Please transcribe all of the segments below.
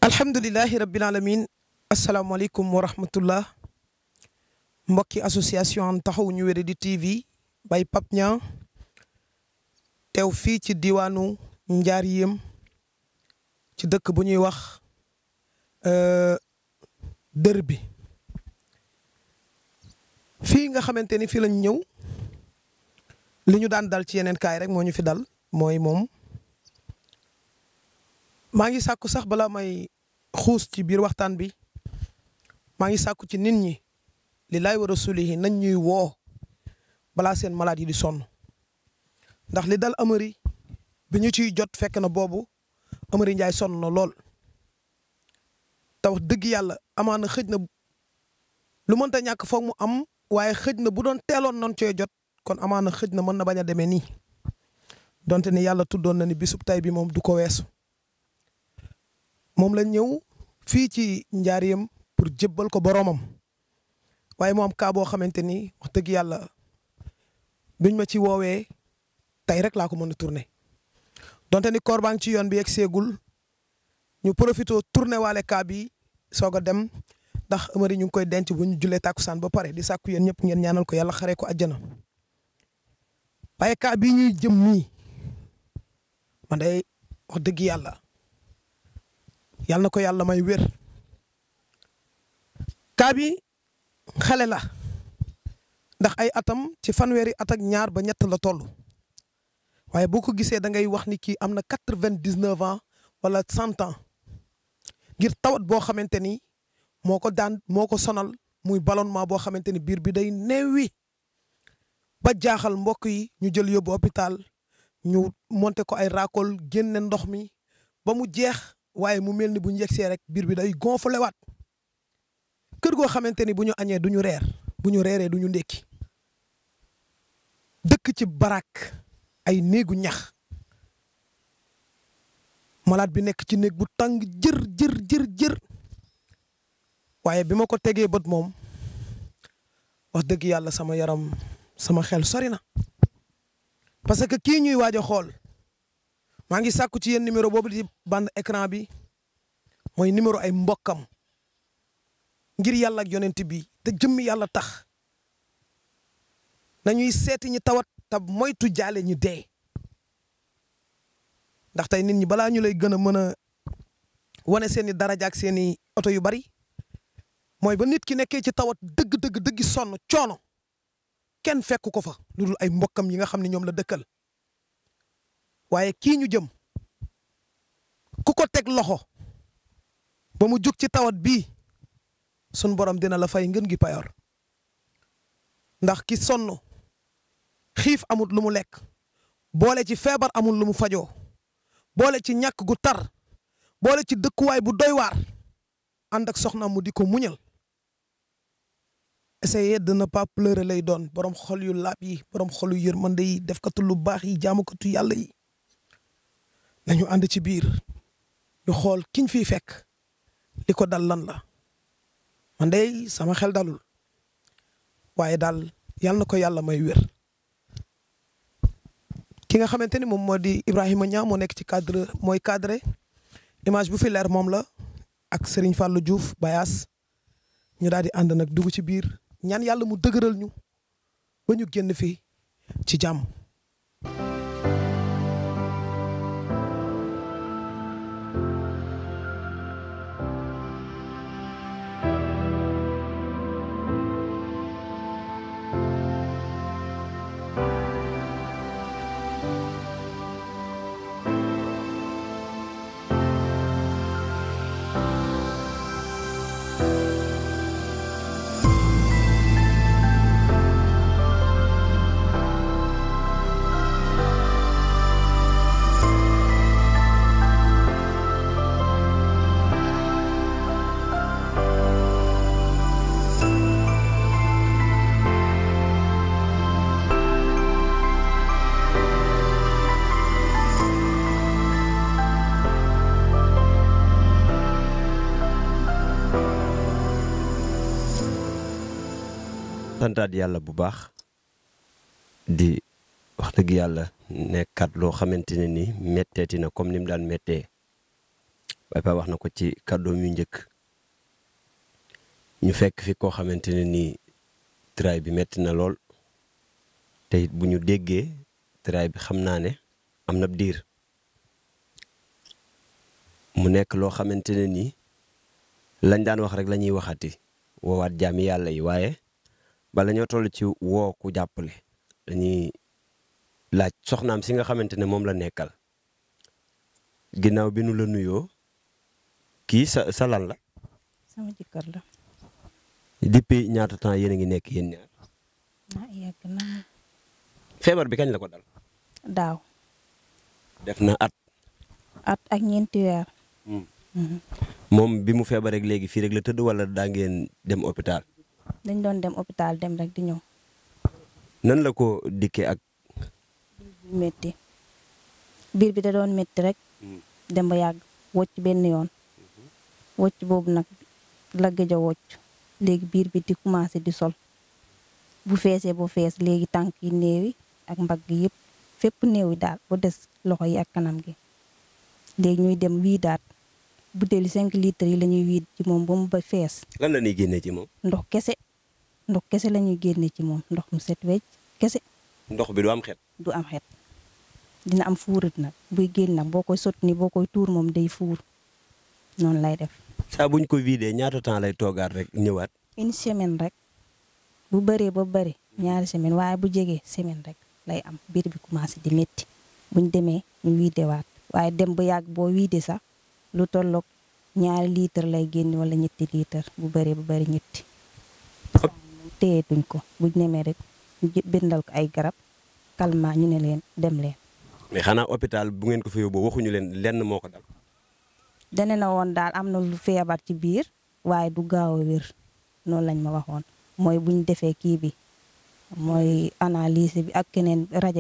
alhamdulilahi rabbil alamin asalaamaaleykum wa rahmatullah mbokki association taxawu ñu wéradi TV bay Pape Niang teew fii ci diwaanu Njaaréem ci dëkk bu ñuy wax dër bi fii nga xamante ni fii lañ ñëw li ñu daan dal ci yeneen kaay rek moo ñu fi dal mooy moom maa ngi sàkku sax balaa may xuus ci biir waxtaan bi maa ngi sàkku ci nit ñi lillahi wa rasulihi nañ ñuy woo balaa seen malade yi di sonn ndax li dal Amary bi ñu ciy jot fekk na boobu Amary Ndiaye sonn na lool te wax dëgg yàlla amaana xëj na lu mënta ñàkk foog mu am waaye xëj na bu doon teeloon noonu cee jot kon amaana xëj na mën na bañ a demee nii donte ni yàlla tuddoon na ni bisub tay bi moom du ko weesu moom la ñëw fii ci Njaaréem pour jébbal ko boroomam waaye mu am kaa boo xamante ni wax dëgg yàlla biñ ma ci woowee tey rek laa ko mën a tourné donte ni koor baa ngi ci yoon bi yegg seegul ñu profité tourné waale kaa bi soog a dem ndax Amary ñu ngi koy denc bu ñu jullee tàkkusaan ba pare di sàkku yéen ñëpp ngeen ñaanal ko yàlla xaree ko àjjana waaye kaa bii ñuy jëm nii man day wax dëgg yàlla na ko yàlla may wér kaa bi xale la ndax ay atam ci fanweeri at ak ñaar ba ñett la toll waaye boo ko gisee da ngay wax ni kii am na 99 ans wala 100 ans ngir tawat boo xamante ni moo ko sonal muy ballonnement boo xamante ni biir bi day neewi ba jaaxal mbokk yi ñu jël yóbbu hôpital ñu monté ko ay raakool génne ndox mi ba mu jeex waaye mu mel ni bu ñu yegsee rek biir bi day gonflé waat kër goo xamante ni bu ñu añee du ñu reer bu ñu reeree du ñu ndékki dëkk ci barak ay néegu ñax malade bi nekk ci néeg bu tàng jër waaye bi ma ko tegee bët moom wax dëgg yàlla sama yaram sama xel sori na parce que kii ñuy waaj a xool maa ngi sàkku ci yéen numéro boobu di bande écran bi mooy numéro ay mbokkam ngir yàlla ak yonent bi te jëmmi yàlla tax nañuy seeti ñi tawat te moytu jaale ñu dee ndax tey nit ñi balaa ñu lay gën a mën a wane seeni daraja ak seeni oto yu bari mooy ba nit ki nekkee ci tawat dëgg sonn coono kenn fekk ko fa lu dul ay mbokkam yi nga xam ne ñoom la dëkkal waaye kii ñu jëm ku ko teg loxo ba mu jug ci tawat bii sun borom dina la fay ngën gi payoor ndax ki sonn xiif amul lu mu lekk boole ci feebar amul lu mu fajoo boole ci ñàkk gu tar boole ci dëkkuwaay bu doy waar ànd ak soxna mu di ko muñal essayer de ne pas pleurer lay doon borom xol yu laab yi borom xol yu yërmande yi defkatu lu baax yi jaamukatu yàlla yi nañu ànd ci biir ñu xool kiñ fiy fekk li ko dal lan la man de sama xel dalul waaye daal yal na ko yàlla may wér ki nga xamante ni moom moo di Ibrahima Niang moo nekk ci cadre image bu fi leer moom la ak Serigne Fallou Diouf Bayas ñu daal di ànd nag dugg ci biir ñaan yàlla mu dëgëral ñu ba ñu génn fi ci jàmm. santaat yàlla bu baax di wax dëgg yàlla nekkat loo xamante ne ni metteeti na comme ni mu daan méttee Baye Pape wax na ko ci kàddoom yu njëkk ñu fekk fi koo xamante ne nii tëraay bi metti na lool te it bu ñu déggee tëraay bi xam naa ne am na diir mu nekk loo xamante ne nii lañ daan wax rek la ñuy waxati woowaat jaami yàlla yi waaye bala ñoo toll ci woo ku jàppale dañuy laaj soxnaam si nga xamante ne moom la nekkal ginnaaw bi nu la nuyoo kii sa lan la. sama jëkkër la. depuis ñaata temps yéen a ngi nekk yéen ñaar. yàgg na. feebar bi kañ la ko dal. daaw. def na at. at ak ñeenti weer. moom bi mu feebar rek léegi fii rek la tëdd wala daa ngeen dem hôpital. dañ doon dem hôpital dem rek di ñëw. nan la ko dikkee ak. métti biir bi da doon métti rek. dem ba yàgg wocc benn yoon. wocc boobu nag la gëj a wocc léegi biir bi di commencé di sol bu feesee ba fees léegi tànk yi néewi ak mbagg yëpp fépp néewi daal ba des loxo yi ak kanam gi léegi ñuy dem wii daat butéeli 5 litres yi la ñuy wiit ci moom ba mu ba fees. lan la ñuy génnee ci moom. ndox kese la ñuy génne ci moom ndox mu set wecc kese. ndox bi du am xet. du am xet dina am fuurit nag buy génn nag boo koy sotti ni boo koy tuur moom day fuur noonu lay def. saa buñ ko vidé ñaata temps lay toogaat rek ñëwaat. une semaine rek bu bëree ba bëri ñaari semaine waaye bu jegee semaine rek lay am biir bi commencé di métti buñ demee ñu wiidewaat waaye dem ba yàgg boo wiide sax lu tolloog 2 litre lay génn wala 3 litre bu bëree ba bëri ñetti. téyetuñ ko buñ nemee rek ñu bindal ko ay garab calmant ñu ne leen dem leen. mais xanaa hôpital bu ngeen ko fa yóbboo waxuñu leen lenn moo ko dal. dane na woon daal am na lu feebar ci biir waaye du gaaw a wér noonu lañ ma waxoon mooy buñ defee kii bi mooy analyse bi ak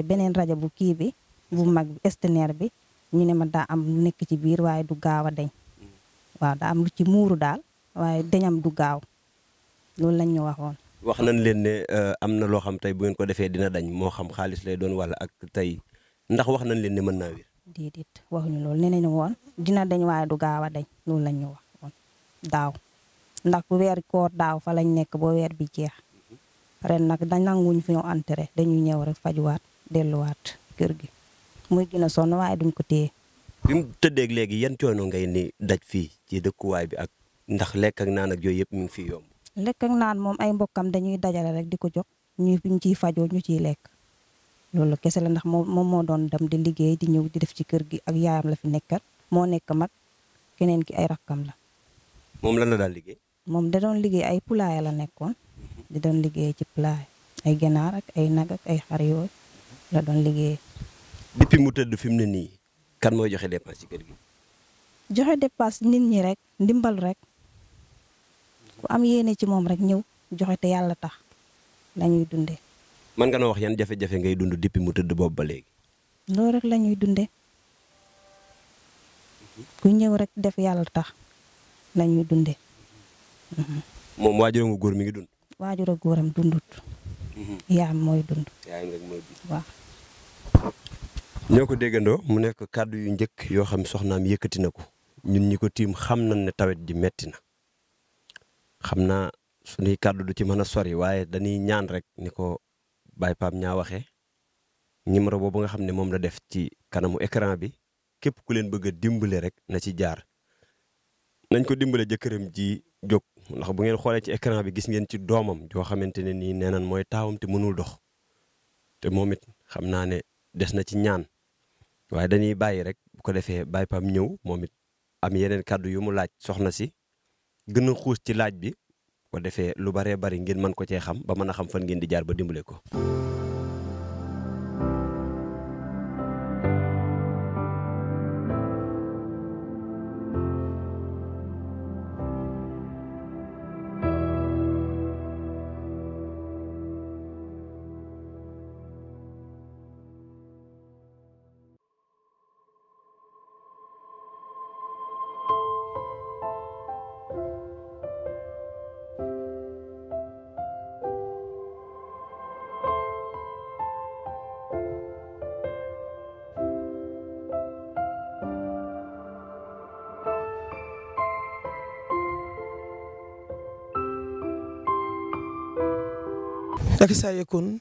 beneen rajo bu kii bi bu mag bi scanner bi ñu ne ma daa am lu nekk ci biir waaye du gaaw a deñ waaw daa am lu ci muuru daal waaye deñam du gaaw loolu lañ ñu waxoon. wax nañ leen ne am na loo xam tey bu ngeen ko defee dina dañ moo xam xaalis lay doon wala ak tey ndax wax nañ leen ne mën naa wér. déedéet waxuñu loolu nee nañu woon dina dañ waaye du gaaw a dañ loolu lañ ñu wax woon daaw ndax bu weer koor daaw fa lañ nekk boo weer bi jeex ren nag dañ nanguñ fi ñëw entré dañuy ñëw rek fajuwaat delluwaat kër gi muy gën a sonn waaye duñ ko téye. bi mu tëddeeg léegi yan coono ngay ni daj fii ci dëkkuwaay bi ak ndax lekk ak naan ak yooyu yëpp mi ngi fi yomb. lekk ak naan moom ay mbokkam dañuy dajale rek di ko jox ñu ciy fajoo ñu ciy lekk. loolu kese la ndax moom moo doon dem di liggéey di ñëw di def ci kër gi ak yaayam la fi nekkal moo nekk mag keneen ki ay rakkam la. moom lan la daal liggéey. moom da doon liggéey ay poulailler la nekkoon di doon liggéey ci poulailler ay ganaar ak ay nag ak ay xar yooyu la doon liggéey. depuis mu tëdd fi mu ne nii kan mooy joxe dépense ci kër gi. joxe dépense nit ñi rek ndimbal rek ku am yéene ci moom rek ñëw joxe te yàlla tax lañuy dundee. man nga noo wax yan jafe-jafe ngay dund depuis mu tëdd boobu ba léegi. loolu rek la ñuy dundee ku ñëw rek def yàlla tax la ñuy dundee. moom waajuram wu góor mi ngi dund. waajur ak góoram dundut. yaayam mooy dund. yaayam rek mooy dund. waaw. ñoo ko déggandoo mu nekk kàddu yu njëkk yoo xam soxnaam yëkkati na ko ñun ñi ko tiim xam nañ ne tawet ji metti na xam naa suñuy kàddu du ci mën a sori waaye dañuy ñaan rek ni ko Baye Pape ñaa waxee numéro boobu nga xam ne moom la def ci kanamu écran bi képp ku leen bëgg a dimbale rek na ci jaar nañ ko dimbale jëkkëram ji jóg ndax bu ngeen xoolee ci écran bi gis ngeen ci doomam joo xamante ne nii nee nañ mooy taawam te mënul dox te moom it xam naa ne des na ci ñaan waaye dañuy bàyyi rek bu ko defee Baye Pape ñëw moom it am yeneen kàddu yu mu laaj soxna si gën a xuus ci laaj bi ko defee lu baree bari ngeen mën ko cee xam ba mën a xam fan ngeen di jaar ba dimbale ko. ak saa yëkkoon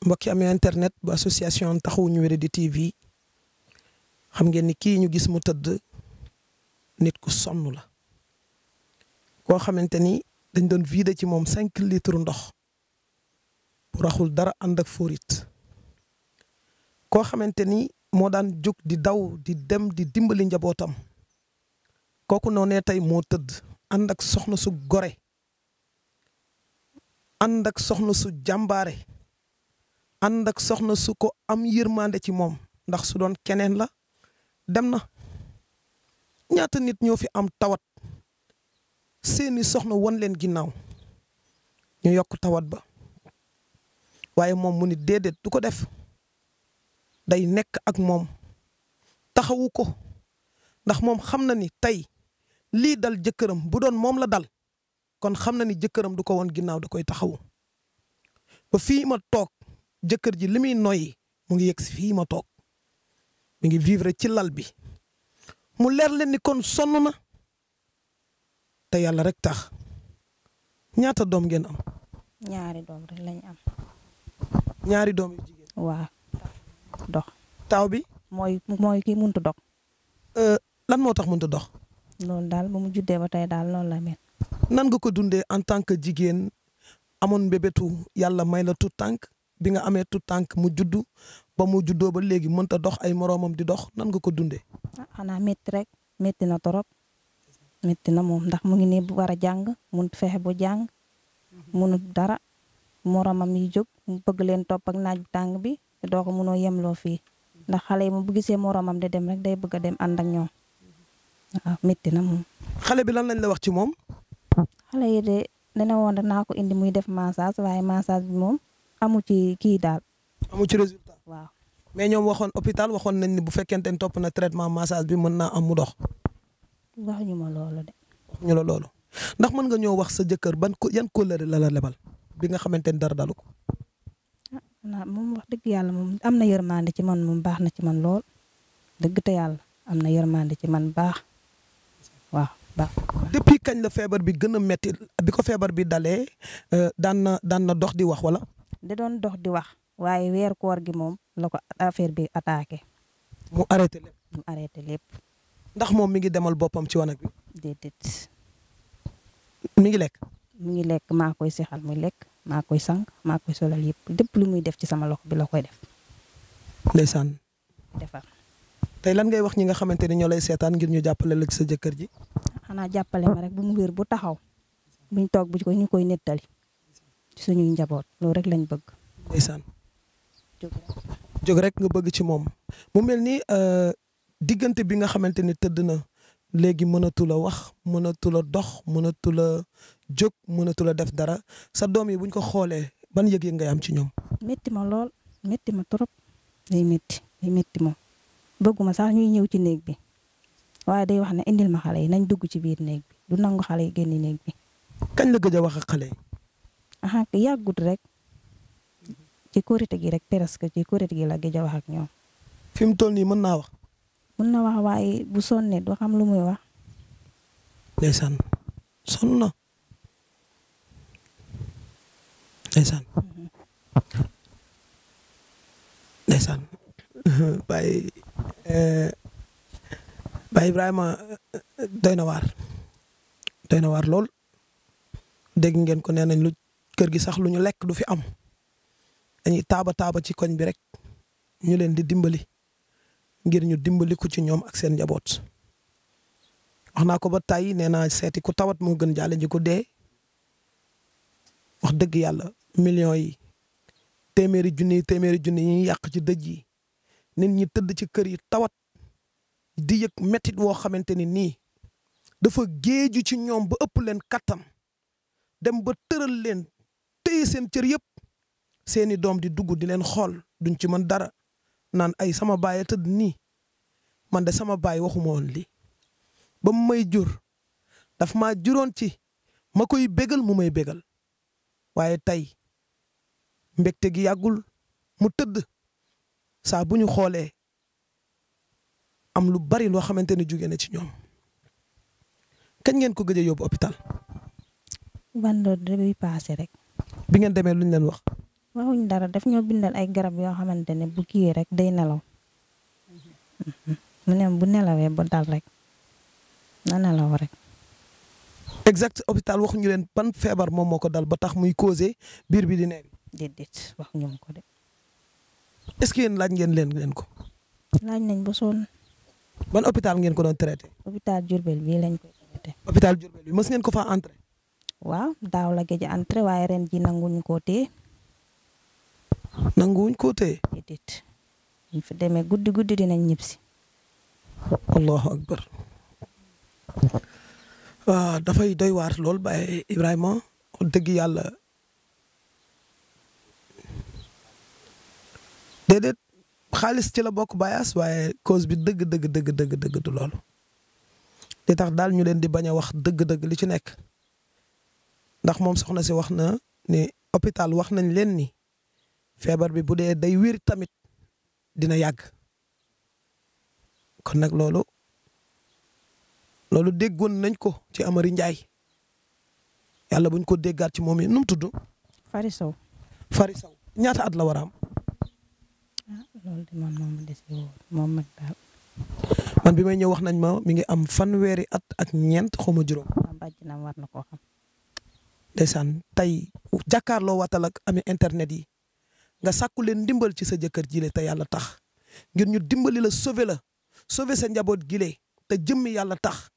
mbokki amee internet bu association taxawu ñu wéradi TV xam ngeen ni kii ñu gis mu tëdd nit ku sonn la koo xamante ni dañ doon vider ci moom 5 litres ndox bu raxul dara ànd ak fóorit koo xamante ni moo daan jóg di daw di dem di dimbali njabootam kooku noonee tey moo tëdd ànd ak soxna su gore ànd ak soxna su jàmbaare ànd ak soxna su ko am yërmande ci moom ndax su doon keneen la dem na ñaata nit ñoo fi am tawat seeni soxna won leen ginnaaw ñu yokk tawat ba waaye moom mu ni déedéet du ko def day nekk ak moom taxawu ko ndax moom xam na ni tey lii dal jëkkëram bu doon moom la dal kon xam na ni jëkkëram du ko woon ginnaaw da koy taxawu ba fii ma toog jëkkër ji li muy noyyi mu ngi yegg si fii ma toog mi ngi vivre ci lal bi mu leer leen ni kon sonn na te yàlla rek tax ñaata doom ngeen am. ñaari doom rek lañ am. ñaari doom yu jigéen. waaw dox. taaw bi. mooy kii mënut a dox. lan moo tax mënut a dox. loolu daal ba mu juddee ba tey daal loolu la mel. nan nga ko dundee en tant que jigéen amoon mbébétu yàlla may la tout tànk bi nga amee tout tànk mu juddu ba mu juddoo ba léegi mënta dox ay moroomam di dox nan nga ko dundee. xanaa métti rek métti na torop métti na moom ndax mu ngi nii bu war a jàng mun fexe bu jàng munut dara moroomam yi jóg mu bëgg leen topp ak naaj bu tàng bi te doo ko munoo yemloo fii ndax xale yi mu bu gisee moroomam di dem rek day bëgg a dem ànd ak ñoom waaw métti na moom. xale bi lan lañ la wax ci moom. xale yi de dana woon naa ko indi muy def massage waaye massage bi moom amu ci kii daal. amu ci résultat. waaw mais ñoom waxoon hôpital waxoon nañ ni bu fekkente ni topp na traitement massage bi mën naa am mu dox. waxuñu ma loolu de. waxuñu la loolu ndax mën nga ñëw wax sa jëkkër yan kóllëre la la lebal bi nga xamante ni dara dalu ko. ah moom wax dëgg yàlla moom am na yërmande ci man moom baax na ci man lool dëgg te yàlla am na yërmande ci man baax waaw baax. depuis kañ la feebar bi gën a metti bi ko feebar bi dalee daan na dox di wax wala. da doon dox di wax waaye weer koor gi moom la ko affaire bi attaqué. mu arrêté lépp. mu arrêté lépp. ndax moom mi ngi demal boppam ci wanag bi. déedéet. mi ngi lekk. mi ngi lekk maa koy sexal muy lekk maa koy sang maa koy solal yëpp lépp lu muy def ci sama loxo bi la koy def. ndeysaan. defar. tey lan ngay wax ñi nga xamante ni ñoo lay seetaan ngir ñu jàppale la ci sa jëkkër ji. xanaa jàppale ma rek bu mu wér bu taxaw buñ toog bu ko ñu koy nettali ci suñuy njaboot loolu rek lañ bëgg. ndeysaan. jóg rek nga bëgg ci moom mu mel ni diggante bi nga xamante ni tëdd na léegi mënatu la wax mënatu la dox mënatu la jóg mënatu la def dara sa doom yi buñ ko xoolee ban yëg-yëg ngay am ci ñoom. métti ma lool métti ma trop day métti moom bëgguma sax ñuy ñëw ci néeg bi waaye day wax ne indil ma xale yi nañ dugg ci biir néeg bi du nangu xale yi génn néeg bi. kañ la gëj a wax ak xale yi. ah yàggut rek ci korite gi rek presque ci korite gi la gëj a wax ak ñoom. fi mu toll nii mën naa wax. mën na wax waaye bu sonnee doo xam lu muy wax. ndeysaan sonn na ndeysaan ndeysaan Baye Ibrahima doy na waar lool dégg ngeen ko nee nañ lu kër gi sax lu ñu lekk du fi am dañuy taaba ci koñ bi rek ñu leen di dimbali ngir ñu dimbali ko ci ñoom ak seen njaboot wax naa ko ba tàyyi nee naa seeti ku tawat moo gën jaale ji ko dee wax dëgg yàlla millions yi téeméeri junni yi ñuy yàq ci dëj yi nit ñi tëdd ci kër yi tawat di yëg mettit woo xamante ni nii dafa géeju ci ñoom ba ëpp leen kattan dem ba tëral leen téye seen cër yëpp seeni doom di dugg di leen xool duñ ci mën dara naan ay sama baay a tëdd nii man de sama baay waxuma woon lii ba mu may jur daf maa juróon ci ma koy bégal mu may bégal waaye tey mbégte gi yàggul mu tëdd saa bu ñu xoolee am lu bari loo xamante ni jóge na ci ñoom kañ ngeen ko gëj a yóbbu hôpital. vendredi bi passé rek. bi ngeen demee luñ leen wax. waxuñ dara daf ñoo bindal ay garab yoo xamante ne bu kii rek day nelaw mu ne bu nelawee ba dal rek na nelaw rek. exact hôpital waxuñu leen ban feebar moom moo ko dal ba tax muy causé biir bi di neewi. déedéet waxuñu ko de. est-ce que yéen laaj ngeen leen ko. laaj nañ ba sonn. ban hôpital ngeen ko doon traité. hôpital Diourbel bii lañ koy traité. hôpital Diourbel bi mës ngeen ko fa entré. waaw daaw la géej a entré waaye ren ji nanguñu koo téye. nanguwuñ koo téye. déedéet ñu fi demee guddi guddi dinañ ñibbisi. allahu akbar. waaw dafay doy waar lool Baye Ibrahima dëgg yàlla déedéet xaalis ci la bokk bayaas waaye cause bi dëgg du loolu. li tax daal ñu leen di bañ a wax dëgg li ci nekk ndax moom soxna si wax na ni hôpital wax nañ leen ni feebar bi bu dee day wér tamit dina yàgg kon nag loolu déggoon nañ ko ci Amary Ndiaye yàlla buñ ko déggaat ci moom yi nu mu tudd. Fari Sow. Fari Sow ñaata at la war a am. loolu de man moom dese woo moom mag daal. man bi may ñëw wax nañ ma mi ngi am fanweeri at ak ñeent xaw ma juróom. bàjj na war na koo xam. ndeysaan tey jàkkaarloo watal ak ami internet yi nga sàkku leen ndimbal ci sa jëkkër jile te yàlla tax ngir ñu dimbali la sauver sa njaboot gile te jëmmi yàlla tax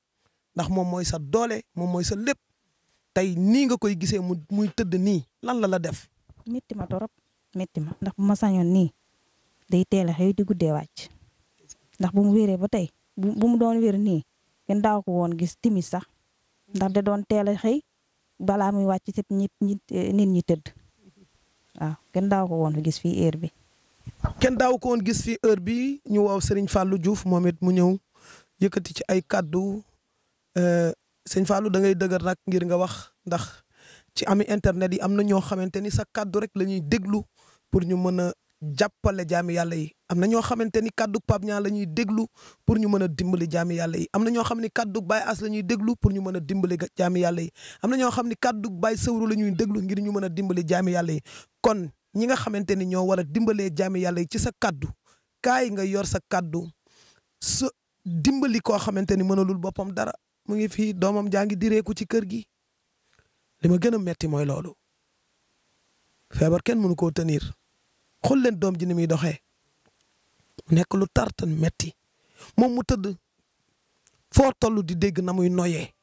ndax moom mooy sa doole moom mooy sa lépp tey nii nga koy gisee muy tëdd nii lan la def. métti ma torop métti ma ndax bu ma sañoon nii day teel a xëy di guddee wàcc ndax bu mu wéree ba tey bu mu doon wér nii kenn daaw ko woon gis timis sax ndax da doon teel a xëy balaa muy wàcc ci nit ñi tëdd waaw kenn daaw ko woon gis fii heure bi. kenn daaw ko woon gis fii heure bi ñu waaw Serigne Fallou Diouf moom it mu ñëw yëkkati ci ay kaddu sëñ Fallou da ngay dëgër nag ngir nga wax ndax ci ami internet yi am na ñoo xamante ni sa kaddu rek la ñuy déglu pour ñu mën a jàppale jaami yàlla yi am na ñoo xamante ni kaddu Pape Niang la ñuy déglu pour ñu mën a dimbali jaami yàlla yi am na ñoo xam ni kaddu Baye As la ñuy déglu pour ñu mën a dimbali jaami yàlla yi am na ñoo xam ni kaddu Baye Sawru la ñuy déglu ngir ñu mën a dimbali jaami yàlla yi kon ñi nga xamante ni ñoo war a dimbalee jaami yàlla yi ci sa kaddu kaay nga yor sa kaddu sa dimbali koo xamante ni mënalul boppam dara mu ngi fii doomam jaa ngi direeku ci kër gi li ma gën a metti mooy loolu feebar kenn mënu koo tenir xool leen doom ji ni muy doxee nekk lu tartan metti moom mu tëdd foo toll di dégg na muy noyee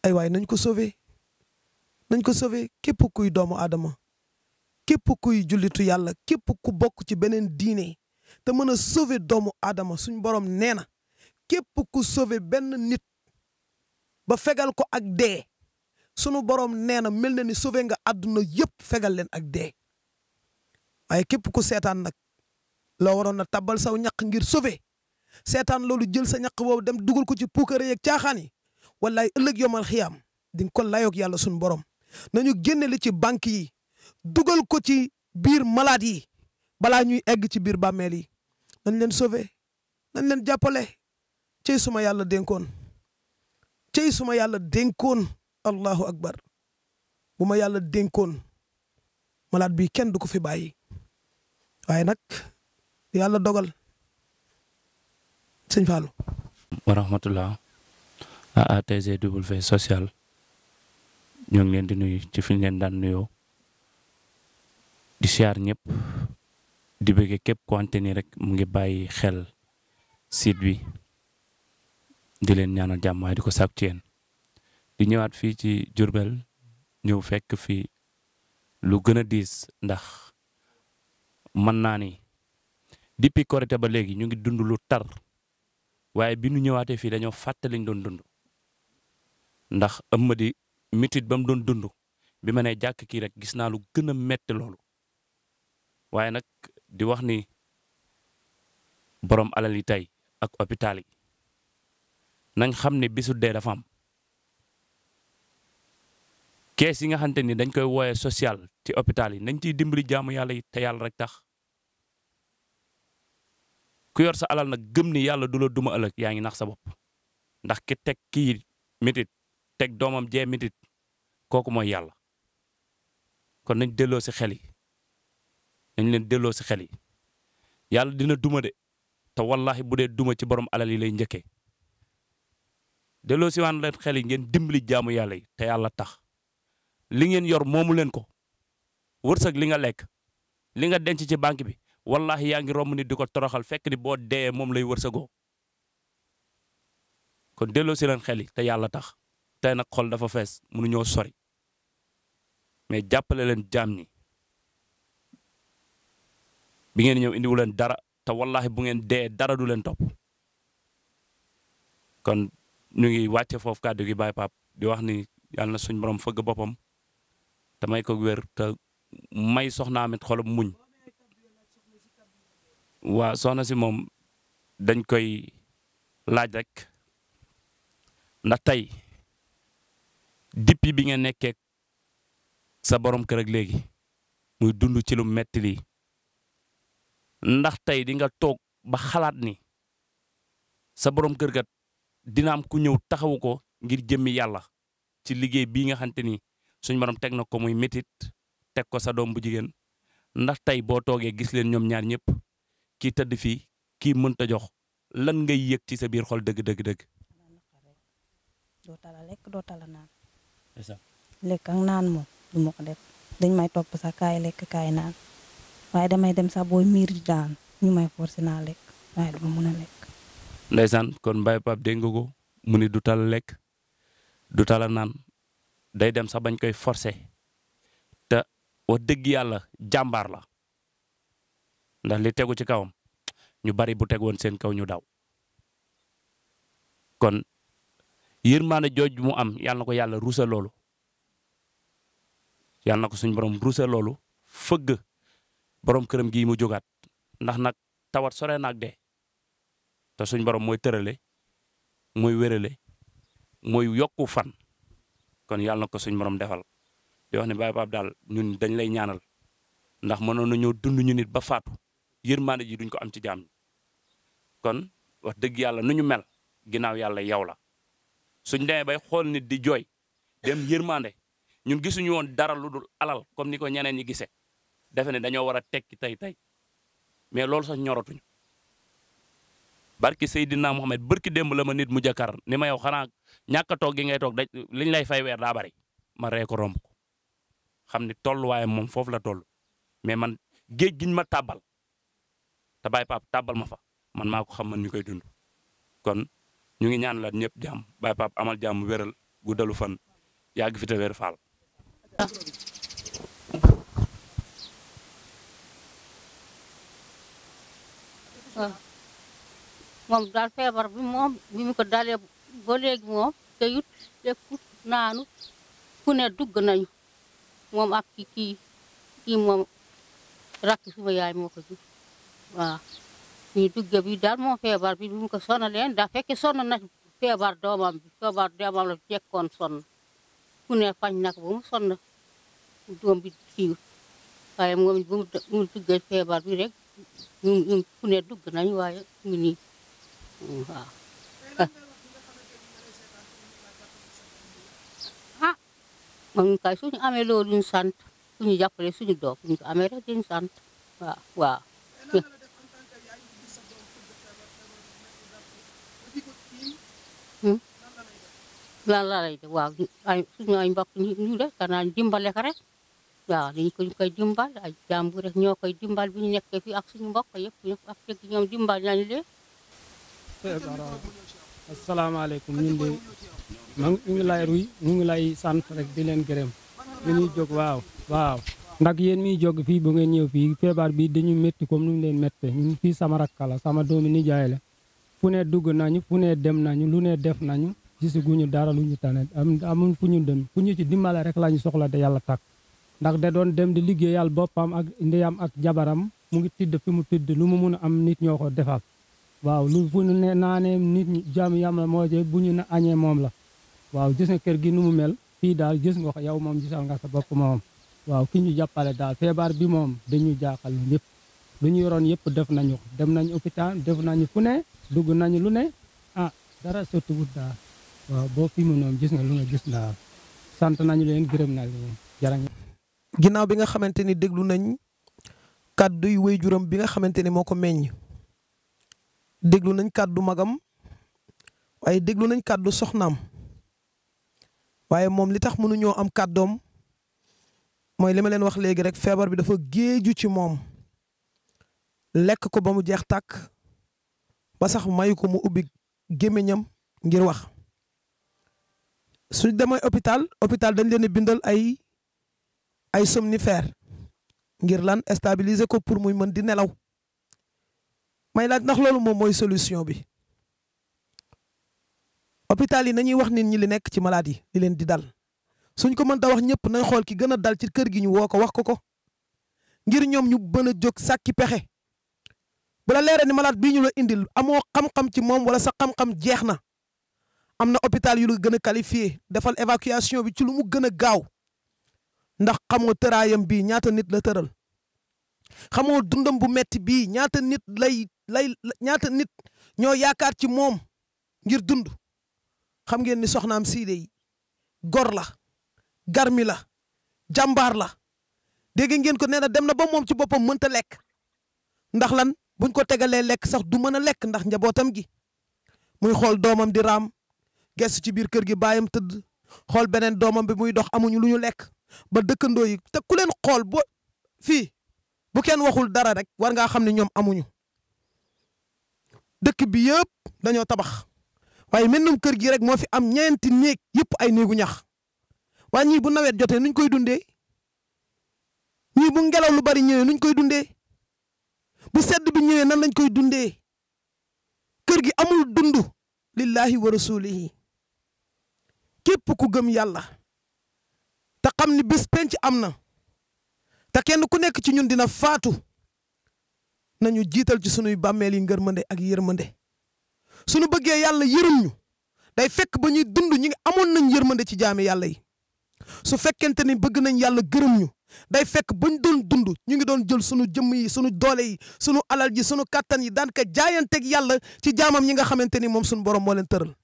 ay waay nañ ko sauver képp kuy doomu aadama képp kuy jullitu yàlla képp ku bokk ci beneen diine te mën a sauver doomu aadama suñ borom nee na képp ku sauver benn nit ba fegal ko ak dee sunu borom nee na mel na ni sauver nga àdduna yëpp fegal leen ak dee waaye képp ku seetaan nag loo waroon na tabal saw ñaq ngir sauver seetaan loolu jël sa ñaq boobu dem dugal ko ci puukare yeeg caaxaan yi wallaay ëllëg yomal xiyaam di nga ko layoog yàlla sunu borom nañu génne li ci banque yi dugal ko ci biir malade yi balaa ñuy egg ci biir bàmmeel yi nañ leen sauver nañ leen jàppale cey suma yàlla dénkoon allahu akbar bu ma yàlla dénkoon malade bi kenn du ko fi bàyyi waaye nag yàlla dogal sëñ Fallou. wa rahmatullah AATGW social ñoo ngi leen di nuyu ci fi ñu leen daan nuyoo di siyaar ñëpp di bëgge képp ku ante ni rek mu ngi bàyyi xel site bi di leen ñaanal jàmm waaye di ko sàkku ci yéen di ñëwaat fii ci Diourbel ñëw fekk fii lu gën a diis ndax mën naa ni depuis Korité ba léegi ñu ngi dund lu tar waaye bi ñu ñëwaatee fii dañoo fàtte liñ doon dund ndax Amady mitit ba mu doon dund bi ma nee jàkk kii rek gis naa lu gën a metti loolu waaye nag di wax ni borom alal yi tey ak hôpital yi nañ xam ne bisu dee dafa am kees yi nga xamante ni dañ koy wooyee social ci hôpital yi nañ ciy dimbali jaamu yàlla yi te yàlla rek tax ku yor sa alal nag gëm ni yàlla du la duma ëllëg yaa ngi nax sa bopp ndax ki teg kii mitit teg doomam jee mitit kooku mooy yàlla kon nañ delloo si xel yi nañ leen delloo si xel yi yàlla dina duma de te wallahi bu dee duma ci borom alal yi lay njëkkee delloo si waan leen xel yi ngeen dimbali jaamu yàlla yi te yàlla tax li ngeen yor moomu leen ko wërsëg li nga lekk li nga denc ci banque bi wallahi yaa ngi romb nit di ko toroxal fekk ni boo dee moom lay wërsëgoo kon delloo si leen xel yi te yàlla tax tey nag xol dafa fees mënuñoo sori mais jàppale leen jaam ñi bi ngeen ñëw indiwu leen dara te wallahi bu ngeen dee dara du leen topp kon ñu ngi wàcce foofu kàddu gi Baye Pape di wax ni yàlla na suñ borom fëgg boppam te may ko wér te may soxnaam it xolam muñ waa soxna si moom dañ koy laaj rek ndax tey depuis bi nga nekkee sa borom kër ak léegi muy dund ci lu metti lii ndax tey di nga toog ba xalaat ni sa borom kër gat dina am ku ñëw taxawu ko ngir jëmmi yàlla ci liggéey bii nga xamante ni suñ borom teg na ko muy métit teg ko sa doom bu jigéen ndax tey boo toogee gis leen ñoom ñaar ñëpp kii tëdd fii kii mënta jox lan ngay yëg ci sa biir xol dëgg. doo tala lekk doo tala naan. lekk ak naan moom du ma ko def dañ may topp sax kaay lekk kaay naan waaye damay dem sax booy miir di daan ñu may forcé naa lekk waaye duma mun a lekk. Ndeysaan kon Baye Pape dégg nga ko mu ni du tala lekk du tala naan day dem sax bañ koy forcé te wax dëgg yàlla jàmbaar la ndax li tegu ci kawam ñu bari bu teg woon seen kaw ñu daw kon yërmaande jooj mu am yàlla na ko yàlla ruusa loolu yàlla na ko suñ borom ruusa loolu fëgg borom këram gii mu jógaat ndax nag tawat sore naag dee te suñ borom mooy tërale mooy wérale mooy yokku fan kon yàlla na ko suñ borom defal di wax ne Baye Pape daal ñun dañ lay ñaanal ndax mënoon na ñoo dund ñu nit ba faatu yërmaande ji duñ ko am ci jaam ñi kon wax dëgg yàlla nu ñu mel ginnaaw yàlla yow la suñ demee bay xool nit di jooy dem yërmaande ñun gisuñu woon dara lu dul alal comme ni ko ñeneen ñi gisee defe ne dañoo war a tekki tey mais loolu sax ñoratuñu barki Seydina Mohamed barki démb la ma nit mu jàkkaar ni ma yow xanaa ñàkk a toog gi ngay toog da liñ lay fay weer daa bari ma ree ko romb ko xam ni tolluwaayam moom foofu la toll mais man géej giñ ma tàbbal te Baye Pape tàbbal ma fa man maa ko xam man mi koy dund kon ñu ngi ñaan la ñëpp jàmm Baye Pape amal jàmm wéral guddalu fan yàgg fi te wér faal. moom daal feebar bi moom bi mu ko dalee ba léegi moom teyut lekkut naanut fu ne dugg nañu moom ak kii moom rakki suma yaay moo ko jur waaw ñuy dugge bi daal moom feebar bi mu ko sonalee daa fekk sonn na feebar doomam la jekkoon sonn fu ne fañ nag ba mu sonn doom bi kiiwut waaye moom bu mu duggee feebar bi rek ñu fu ne dugg nañu waaye mu nii waaw ah moom kay suñu amee loolu ñu sant suñu jàppale suñu doom ñu ko amee rek diñu sant waaw lan la lay def waaw suñu ay mbokk ñu def kanaa dimbale ko rek waaw dañu koy dimbal ay jàmbur rek ñoo koy dimbal bi ñu nekkee fii ak suñu mbokk yëpp ak fekk ñoom dimbal nañu leen. asalaamaaleykum ñun de ñu ngi lay ruy ñu ngi lay sant rek di leen gërëm ñu ñuy jóg waaw ndax yéen miy jóg fii bu ngeen ñëw fii feebar bi dañu métti comme nu mu leen méttee ñun fii sama rakka la sama doomi nijaay la fu ne dugg nañu fu ne dem nañu lu ne def nañu gisaguñu dara lu ñu tane amul fu ñu dem fu ñu ci dimbale rek lañu soxla de yàlla takk ndax da doon dem di liggéeyal boppam ak ndeyam ak jabaram mu ngi tidd fi mu tidd lu mu mun a am nit ñoo ko defal waaw lu fu ñu ne naanee nit ñi jaam yam la moo je bu ñu ne añee moom la waaw gis nga kër gi nu mu mel fii daal gis nga ko yow moom gisal nga sa bopp moom waaw ki ñu jàppale daal feebar bi moom dañu jaaxal ñëpp lu ñu yoroon yëpp def nañu ko dem nañu hôpital def nañu fu ne dugg nañu lu ne dara sotti wut daal waaw boo fi mu noonu gis nga lu nga gis daal sant nañu leen gërëm na leen jarañ ginnaaw bi nga xamante ni déglu nañ kàdduy waajuram bi nga xamante ni moo ko meññ déglu nañ kàddu magam waaye déglu nañ kàddu soxnaam waaye moom li tax mënuñoo am kàddoom mooy li ma leen wax léegi rek feebar bi dafa géeju ci moom lekk ko ba mu jeex tàkk ba sax mayu ko mu ubbi gémmiñam ngir wax suñ demee hôpital dañ leen bindal ay somnifère ngir lan stabiliser ko pour muy mën di nelaw may laaj ndax loolu moom mooy solution bi hôpital yi nañuy wax nit ñi li nekk ci malade yi li leen di dal suñ ko mënta wax ñëpp nañ xool ki gën a dal ci kër gi ñu woo ko wax ko ngir ñoom ñu mën a jóg sàkki pexe bu la leeree ni malade bii ñu la indil amoo xam-xam ci moom wala sa xam-xam jeex na am na hôpital yu la gën a qualifié defal évacuation bi ci lu mu gën a gaaw ndax xamoo tëraayam bii ñaata nit la tëral xamoo dundam bu metti bii ñaata nit ñaata nit ñoo yaakaar ci moom ngir dund xam ngeen ni soxnaam siide yi gor la garmi la jàmbaar la dégg ngeen ko nee na dem na ba moom ci boppam mënta lekk ndax lan buñ ko tegalee lekk sax du mën a lekk ndax njabootam gi muy xool doomam di raam gestu ci biir kër gi baayam tëdd xool beneen doomam bi muy dox amuñu lu ñu lekk ba dëkkandoo yi te ku leen xool bo fii bu kenn waxul dara rek war ngaa xam ne ñoom amuñu dëkk bi yëpp dañoo tabax waaye mennum kër gi rek moo fi am ñeenti néeg yëpp ay néegu ñax waaye ñii bu nawet jotee nuñ koy dundee ñii bu ngelaw lu bari ñëwee nuñ koy dundee bu sedd bi ñëwee nan lañ koy dundee kër gi amul dund lillahi wa rasulihi képp ku gëm yàlla te xam ni bés penc am na te kenn ku nekk ci ñun dina faatu nañu jiital ci sunuy bàmmeel yi ngërmande ak yërmande suñu bëggee yàlla yërëm ñu day fekk ba ñuy dund ñi ngi amoon nañ yërmande ci jaami yàlla yi su fekkente ni bëgg nañ yàlla gërëm ñu day fekk bañ doon dund ñu ngi doon jël sunu jëmm yi sunu doole yi sunu alal ji sunu kàttan yi daan ka jaayanteeg yàlla ci jaamam ñi nga xamante ni moom sunu borom moo leen tëral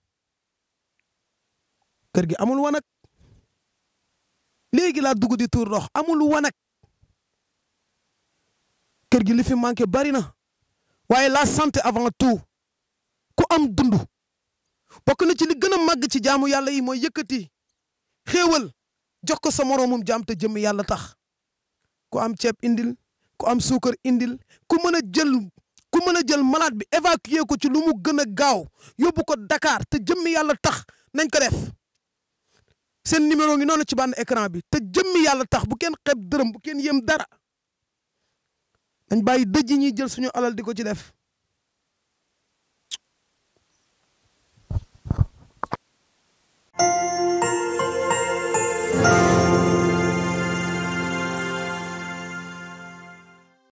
kër gi amul wanag léegi laa dugg di tuur ndox amul wanag kër gi li fi manqué bari na waaye la santé avant tout ku am dund bokk na ci li gën a màgg ci jaamu yàlla yi mooy yëkkati xéewal jox ko sa moroomum jaam te jëmm yàlla tax ku am ceeb indil ku am suukar indil ku mën a jël malade bi évacuer ko ci lu mu gën a gaaw yóbbu ko Dakar te jëmm yàlla tax nañ ko def seen numéro ngi noonu ci bande écran bi te jëmm yàlla tax bu kenn xeeb dërëm bu kenn yem dara nañ bàyyi dëj yi ñuy jël suñu alal di ko ci def